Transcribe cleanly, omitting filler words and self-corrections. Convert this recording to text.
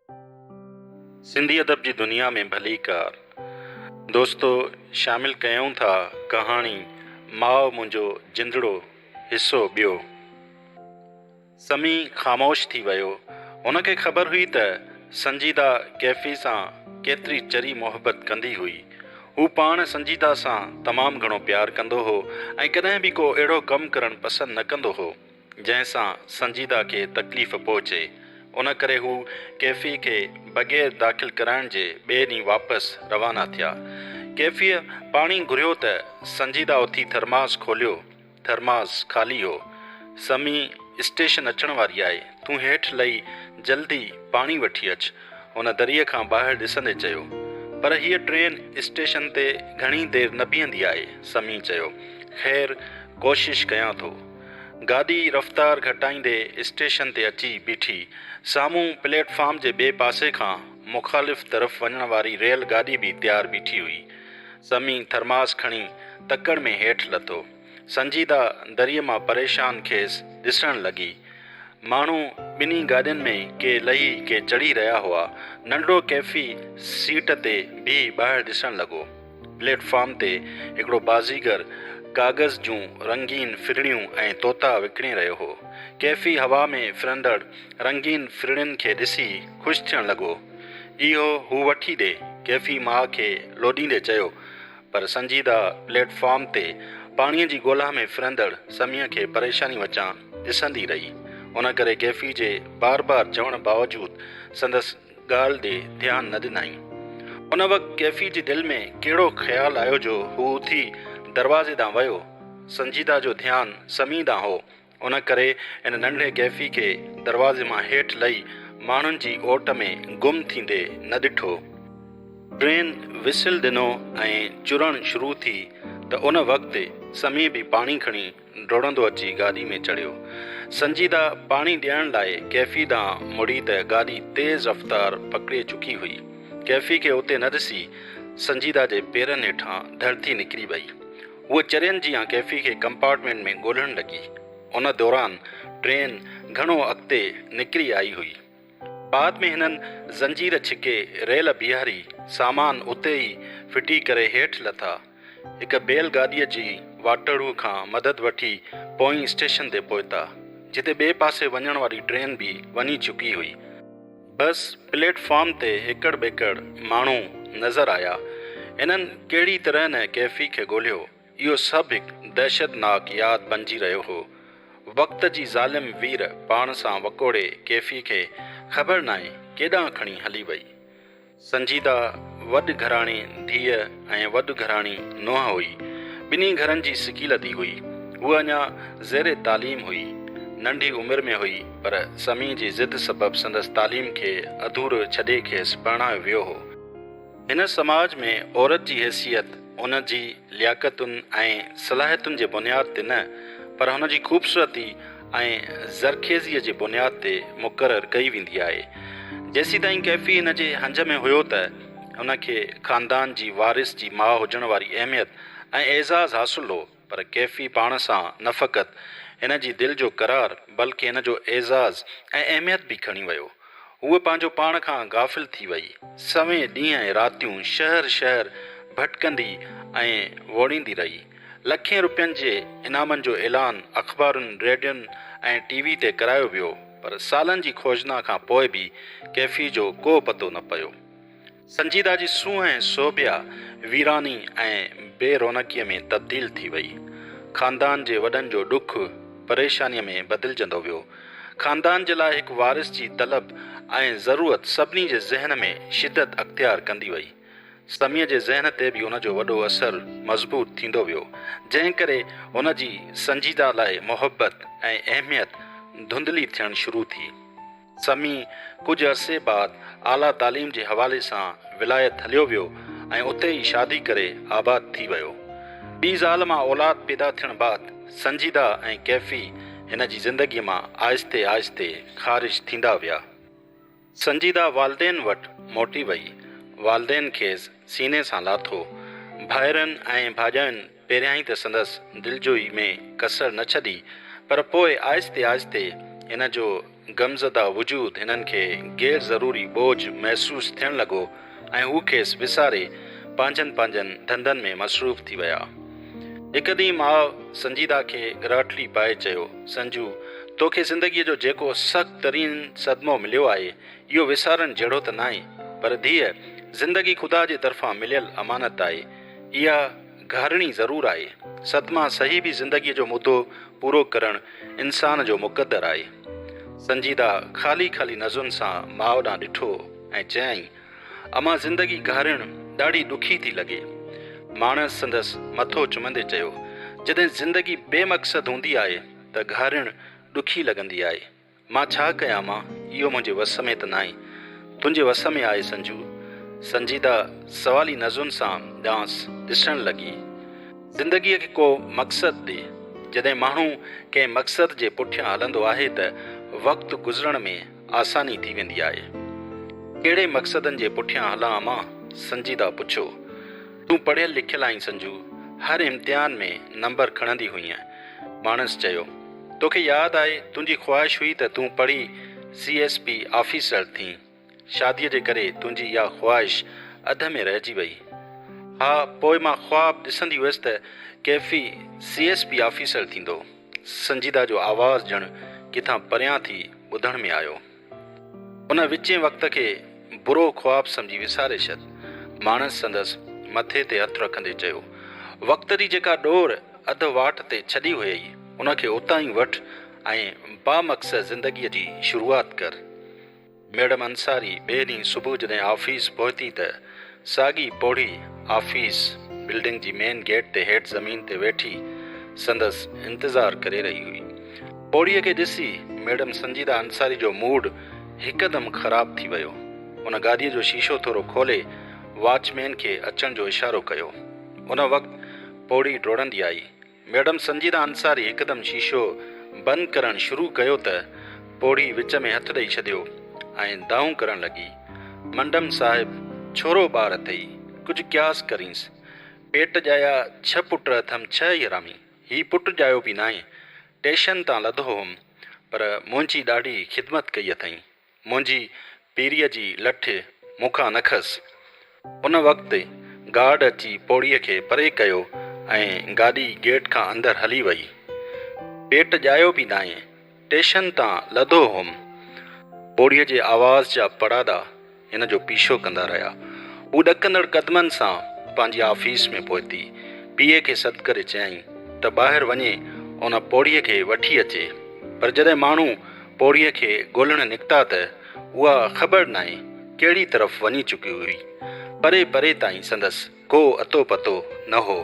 سنڌي ادب جي دنيا ۾ ڀليڪار دوستو شامل ڪيون ٿا ڪهاڻي ماء منهنجو جندڙو حصو ٻيو. سميع خاموش ٿي ويو. هن کي خبر هئي ته سنجيده ڪيفي سان ڪيتري چري محبت ڪندي هئي. هو پاڻ سنجيده سان تمام گهڻو پيار ڪندو هو ۽ ڪڏهن به ڪو اهڙو ڪم ڪرڻ پسند نه ڪندو هو. جنهن سان سنجيده کي تڪليف پهچي، ان ڪري هو ڪيفي کي بغير داخل ڪرائڻ جي ٻئي ڏينهن واپس روانا ٿيا. ڪيفيء پاڻي گهريو ته سنجيده اٿي ٿرماس کوليو، ٿرماس خالي هو. سمي اسٽيشن اچڻ واري آهي، تون هيٺ لهي جلدي پاڻي وٺي اچ. هن دريء کان ٻاهر ڏسندي چيو. پر هيء ٽرين اسٽيشن تي گهڻي دير نه بيهندي آهي، سمي چيو. خير، ڪوشش ڪيان ٿو. گاڏي رفتار گهٽائيندي اسٽيشن تي اچي بيٺي. سامهون پليٽ فارم جي ٻئي پاسي کان مخالف طرف وڃڻ واري ريل گاڏي به تيار بيٺي هئي. سمي ٿرماس کڻي تڪڙ ۾ هيٺ لٿو. سنجيده دريء مان پريشان کيس ڏسڻ لڳي. ماڻهو ٻنهي گاڏين ۾ ڪي لهي ڪي چڙهي رهيا هئا. ننڍڙو ڪيفي سيٽ تي بيهي ٻاهر ڏسڻ لڳو. پليٽ فارم تي هڪڙو بازيگر ڪاغذ جون رنگين ڦرڻيون ۽ طوطا وڪڻي رهيو هو. ڪيفي هوا ۾ ڦرندڙ رنگين ڦرڻين کي ڏسي خوش ٿيڻ لڳو. اهو هو وٺي ڏي، ڪيفي ماء کي لوڏيندي چيو. پر سنجيده پليٽ فارم تي پاڻيء جي ڳولا ۾ ڦرندڙ سميع کي پريشاني وچان ڏسندي رهي. ان ڪري ڪيفي جي بار بار چوڻ باوجود سندس ڳالهه ڏي ڌيان نه ڏنائين. ان وقت ڪيفي جي دل ۾ ڪهڙو خيال آيو جو هو اٿي دروازي ڏانهن ويو. سنجيده جو ڌيان سميع ڏانهن هو، ان ڪري هن ننڍڙي ڪيفي کي دروازي مان هيٺ لهي ماڻهن جي اوٽ ۾ گم ٿيندي نه ڏٺو. ٽرين وسل ڏنو ۽ چرڻ شروع ٿي ته ان وقت سميع به پاڻي کڻي ڊوڙندو اچي گاڏي ۾ چڙهيو. سنجيده پاڻي ڏيڻ لاء ڪيفي ڏانهن مڙي ته گاڏي تيز رفتار پڪڙي چڪي هئي. ڪيفي کي اتي نه ڏسي سنجيده جي پيرن هيٺان ڌرتي نڪري وئي. هوء چرين جيان ڪيفي کي ڪمپارٽمينٽ ۾ ڳولڻ لڳي. ان دوران ٽرين گهڻو اڳتي نڪري آئي هئي. بعد ۾ هنن زنجير ڇڪي ريل بيهاري، سامان اتي ئي ڦٽي ڪري هيٺ لٿا. هڪ بيل گاڏيء جي واٽهڙوء کان مدد وٺي پوئين اسٽيشن تي پهتا، جتي ٻئي پاسي وڃڻ واري ٽرين به وڃي چڪي هئي. بس پليٽ فارم تي هيڪڙ ٻيڪڙ ماڻهو نظر آيا. هنن ڪهڙي طرح نه ڪيفي کي ڳولهيو. اهو سڀ هڪ دهشتناڪ ياد بنجي رهيو هو. وقت جي ظالم وير پاڻ سان وڪوڙي ڪيفي کي خبر ناهي ڪيڏانهن کڻي هلي وئي. سنجيده وڏ گهراڻي ڌيء ۽ وڏ گهراڻي نونهن هئي. ٻنهي گهرن جي سڪيلڌي هئي. هوء اڃا زير تعليم هئي. ننڍي عمر ۾ هئي پر سميع جي ضد سبب سندس تعليم کي اڌورو ڇڏي کيس پرڻايو ويو هو. هن سماج ۾ عورت جي حيثيت ان جي لياقتن ۽ صلاحيتن جي بنياد تي نه پر هن جي خوبصورتي ۽ زرخيزيء جي بنياد تي مقرر ڪئي ويندي آهي. جيسيتائين ڪيفي هن جي هنج ۾ هيو ته هن کي خاندان جي وارث جي ماء هجڻ واري اهميت ۽ اعزاز حاصل هو. پر ڪيفي پاڻ سان نه فقط هن جي دل جو قرار بلڪ هن جو اعزاز ۽ اهميت به کڻي ويو. هوء پنهنجو پاڻ کان غافل ٿي وئي. سوين ڏينهن ۽ راتيون شهر شهر ڀٽڪندي ۽ ووڙيندي رهي. لکين روپين جي انعامن جو اعلان اخبارن، ريڊين ۽ ٽي وي تي ڪرايو ويو پر سالن جي کوجنا کان پوء به ڪيفي جو ڪو پتو نه پيو. سنجيده جي سونهن ۽ سوڀيا ويراني ۽ بي رونقيء ۾ تبديل ٿي وئي. خاندان جي وڏن جو ڏک پريشانيء ۾ بدلجندو ويو. خاندان جي لاء هڪ وارث جي طلب ۽ ضرورت سڀني جي ذهن ۾ شدت اختيار ڪندي وئي. سميع جي ذهن تي به ان جو وڏو اثر مضبوط ٿيندو ويو، جنهن ڪري هن جي سنجيده لاء محبت ۽ اهميت ڌنڌلي ٿيڻ شروع ٿي. سميع ڪجهه عرصي بعد اعليٰ تعليم جي حوالي سان ولايت هليو ويو ۽ اتي ئي شادي ڪري آباد ٿي ويو. ٻي زال مان اولاد پيدا ٿيڻ بعد سنجيده ۽ ڪيفي هن جي زندگيء مان آهستي آهستي خارج ٿيندا ويا. سنجيده والدين وٽ موٽي وئي. والدين کيس سيني سان لاٿو. ڀائرن ۽ ڀاڄاين پهريائين ته سندس دلجوئي ۾ ڪسر نه ڇڏي، پر پوء آهستي آهستي هن جو غمزده وجود هنن کي غير ضروري ٻوجهه محسوس ٿيڻ لڳو ۽ هو کيس وساري پنهنجن پنهنجن ڌنڌن ۾ مصروف ٿي ويا. هڪ ڏينهن ماء سنجيده کي ڳراٽڙي پائي چيو، سنجو، توکي زندگيء جو جيڪو سخت ترين صدمو مليو آهي، اهو وسارڻ جهڙو ته ناهي، پر ڌيء، زندگي خدا جي طرفان مليل امانت آهي. اها گهارڻي ضرور آهي. صدما سهي به زندگيء جو مدو پورو ڪرڻ انسان جو مقدر آهي. سنجيده خالي خالي نظرن سان ماء ڏانهن ڏٺو ۽ چيائين، امان زندگي گهارڻ ڏاڍي ڏکي ٿي لڳي. ماڻس سندس مٿو چمندي چيو، جڏهن زندگي بي مقصد هوندي آهي ته گهارڻ ڏکي لڳندي آهي. مان ڇا ڪيان مان، اهو منهنجي وس ۾ ته ناهي. تنهنجي وس ۾ آهي سنجو. سنجيده سوالي نظرن سان ڏانهس ڏسڻ لڳي. زندگيء کي ڪو مقصد ڏي. جڏهن ماڻهو ڪنهن مقصد جي پٺيان هلندو آهي ته وقت گذرڻ ۾ آساني ٿي ويندي آهي. ڪهڙي مقصدن جي پٺيان هلان امان؟ سنجيده پڇيو. تون پڙهيل لکيل آهين سنجو، هر امتحان ۾ نمبر کڻندي هئينء. ماڻس چيو. توکي ياد آهي تنهنجي خواهش هئي ته تون پڙهي سي ايس پي آفيسر ٿين. شاديء جي ڪري تنهنجي اها خواهش اڌ ۾ رهجي وئي. ها، پوء مان خواب ڏسندي هيس ته cafe C S P officer ٿيندو. سنجيده جو آواز ڄڻ ڪٿان پريان ٿي ٻڌڻ ۾ آيو. ان وچين وقت کي برو خواب سمجهي وساري ڇڏ. ماڻس سندس مٿي تي هٿ رکندي چيو، وقت جي جيڪا ڏور اڌ واٽ تي ڇڏي هيئي، ان کي اتان ئي وٺ ۽ بامقصد زندگيء جي شروعات ڪر. ميڊم انصاري ٻئي ڏينهن صبح جڏهن آفيس پهتي ته ساڳي پوڙهي آفيس بلڊنگ جي مين گيٽ تي هيٺ زمين تي ويٺي سندس انتظار ڪري رهي هئي. پوڙهيء کي ڏسي ميڊم سنجيده انصاري جو موڊ هڪدم خراب ٿي ويو. هن گاڏيء جو شيشو ٿورو کولي واچ مين کي اچڻ جو اشارو ڪيو. ان وقت پوڙهي ڊوڙندي آئي. ميڊم سنجيده انصاري هڪدم شيشو بند ڪرڻ شروع ڪيو ته پوڙهي وچ ۾ هٿ ڏئي ڇڏيو ۽ دانهون ڪرڻ لڳي، منڊم صاحب ڇورو ٻار اٿئي، ڪجهه قياس ڪرينس. پيٽ ڄايا ڇهه پٽ اٿم ڇهه ئي حرامي. هي پٽ ڄايو به ناهي. ٽيشن تان لڌو هوم، پر منهنجي ڏاڍي خدمت ڪئي اٿئين. منهنجي پيريء جي لٺ مون کان نه کس. ان وقت گارڊ اچي پوڙهيء کي پري ڪيو ۽ گاڏي گيٽ کان اندر هلي وئي. پيٽ ڄايو به ناهي. ٽيشن تان لڌو هوم. پوڙهيء جي آواز جا پڙاڏا هن جو پيڇو ڪندا رهيا. هو ڏڪندڙ قدمن سان پنهنجي آفيس ۾ پهتي. پي اي کي سڏ ڪري چيائين ته ٻاهر وڃي ان پوڙهيء کي وٺي اچي. پر جڏهن ماڻهو پوڙهيء کي ڳولڻ نڪتا ته اها خبر ناهي ڪهڙي طرف وڃي چڪي هئي. پري پري تائين سندس ڪو اتو پتو نه هو.